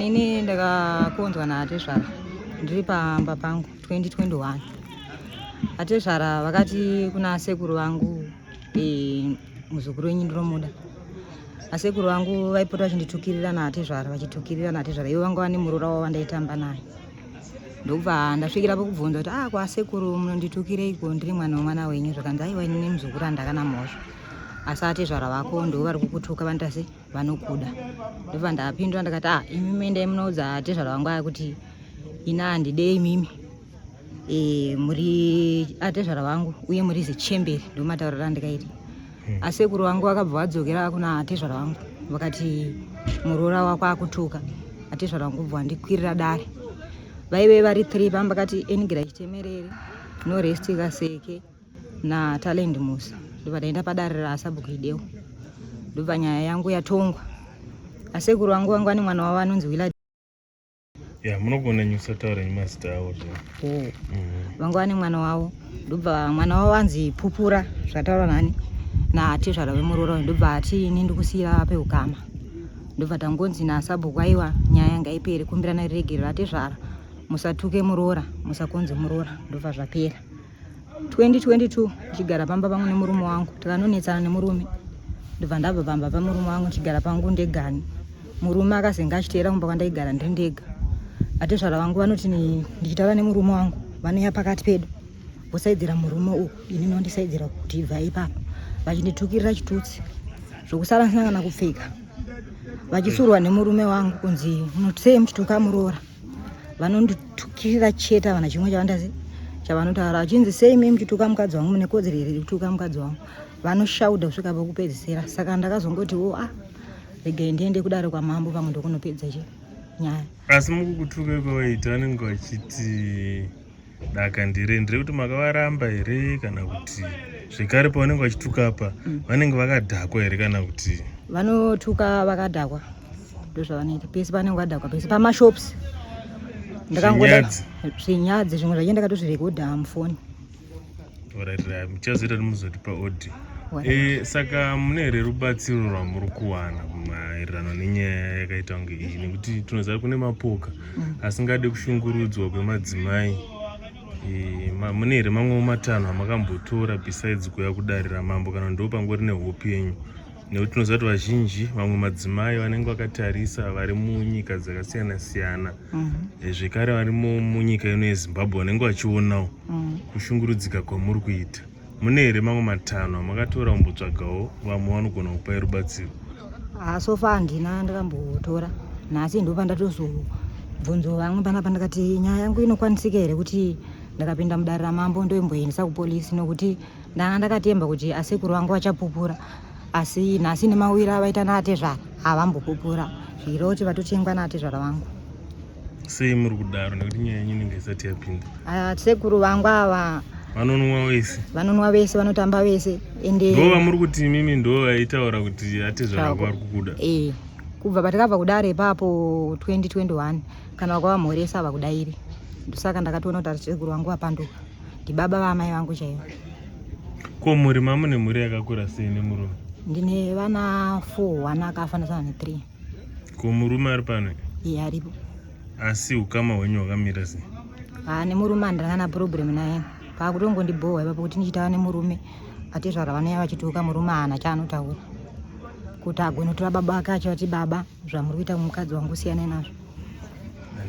Ini ndakakonzwa naatezvara ndiri pamba pangu 2021. Atezvara vakati kuna sekuru vangu e, muzukuru wenyu ndinomuda. Asekuru vangu vaipota vachinditukirira naatezvara vachitukirira naatezvara ivo vanga vane muroora wavo vandaitamba naye. Ndokubva ndasvikira pokubvunza kuti ah kwasekuru munonditukireiko ndiri mwana wemwana wenyu zvakanzi aiwa ini nemuzukuru handakana mhosva. Asi atezvara vako ndivo vari kukutuka vanoita sei? Vanokuda. Ndobva ndapindura ndakati ah imi endai munoudza tezvara vangu aya kuti ini handide imimi e, muri atezvara vangu uye muri zichembere ndomatauriro andikaita. Asekuru vangu vakabva vadzokera kuna atezvara vangu vakati muroora wako akutuka. Atezvara vangu bva vandikwirira dare. Vaive vari 3 pamba vakati Enigira Chitemerere, Norest Kaseke naTalent Musa. Ndobva ndaenda padare raSabhuku Idewo. Ndobva nyaya yangu yatongwa. Asekuru vangu vanga vane mwana wavo anonzi Willard. Ya, munogona nyusataura nemazita avo zve. Oh. Vanga vane mwana wavo. Ndobva mwana wavo anzi Pupura zvataura nani naatezvara vemuroora uyu. Ndobva ati ini ndikusiyira peukama. Ndobva tangonzi nasabhuku aiwa nyaya ngaipere kumbirana riregerero atezvara. Musatuke muroora, musakonze muroora. Ndobva zvapera. 2022 ndichigara pamba pangu nemurume wangu tikanonetsana nemurume ndobva ndabva pamba pamurume wangu ndichigara pangu ndegani murume akazenge achiteera kumba kwandaigara ndiri ndega atezvara vangu vanoti ndichitaura nemurume wangu vanouya pakati pedu vosaidzira murume uku ini nondisaidzira kuti ibva ipapo vachinditukirira chitutsi zvokusara ndisina kana kupfeka vachisurwa nemurume wangu kunzi sei muchituka muroora Vanonditukirira chete havana chimwe chavandazi chavanotaura vachinzi sei mimi muchituka mukadzi wangu mune kodzero here yekutuka mukadzi wangu. Vanoshaudha kusvika pokupedzisira saka ndakazongoti wo ah regai ndiende kudare kwamambo pamwe ndokunopedza chi nyaya. Asi mukukutuka kwavaita vanenge vachiti daka ndire ndire kuti makavaramba here kana kuti zvekare pavanenge vachituka apa vanenge vakadhakwa here kana kuti Vanotuka vakadhakwa ndozvavanoita pese panenge vadhakwa pese pamashops ndakangoda Zvinyadzi. zvinyadzi zvimwe zvacho ndakatozvirekodha mufoni. Alright, right. Muchazoita muzotipa audio. Saka mune here rubatsiro rwamuri kuwana maererano nenyaya yakaita kunge iyi nekuti tinoziva kune mapoka asingade kushungurudzwa kwemadzimai. Mune here mamwewo matanho amakambotora besides kuuya kudare ramambo kana ndo pangori nehope yenyu nekuti tinoziva kuti vazhinji vamwe madzimai vanenge vakatarisa vari munyika dzakasiyana siyana zvekare vari munyika ino yeZimbabwe vanenge vachionawo kushungurudzika kwamuri kuita. Mune here mamwe matanho amakatora kumbotsvagawo vamwe vanogona kupai rubatsiro? Ah, so far handina ndakambotora. Nhasi ndo pandatozobvunzo vamwe panapa ndakati nyaya yangu inokwanisika here kuti ndakapinda mudare ramambo ndoimboendesa kupolisi nokuti ndanga ndakatemba kuti asekuru vangu vachapupura asi nhasi nemawira avaita naatezvara havambopupura zvireva kuti vatotengwa naatezvara vangu. Sei muri kudaro nekuti nyaya yenyu inenge isati yapinda? Ah, sekuru vangu ava vanonwa vese, vanonwa vese, vanotamba vese ende ndo vamuri kuti imimi ndo vaitaura kuti atezvara vari kukuda. Eh, kubva patakabva kudare ipapo 2021 kana vakavamhoresa havakudairi ndosaka ndakatoona kuti asekuru vangu vapanduka ndibaba vaamai vangu chaivo. Ko muri mamune mhuri yakakura sei nemurume? Ndine vana 4, one akafa ndasara ne 3. Ko murume ari pano? Iye aripo. Asi ukama hwenyu hwakamira sei? Ah, nemurume handina kana problem naye. Pakutongondibhowa ipapo kuti ndichitaura nemurume atezvara vanouya vachituka murume haana chaanotaura. Kuti agone kutora baba vake achivati baba zvamuri kuita kumukadzi wangu siyanai nazvo.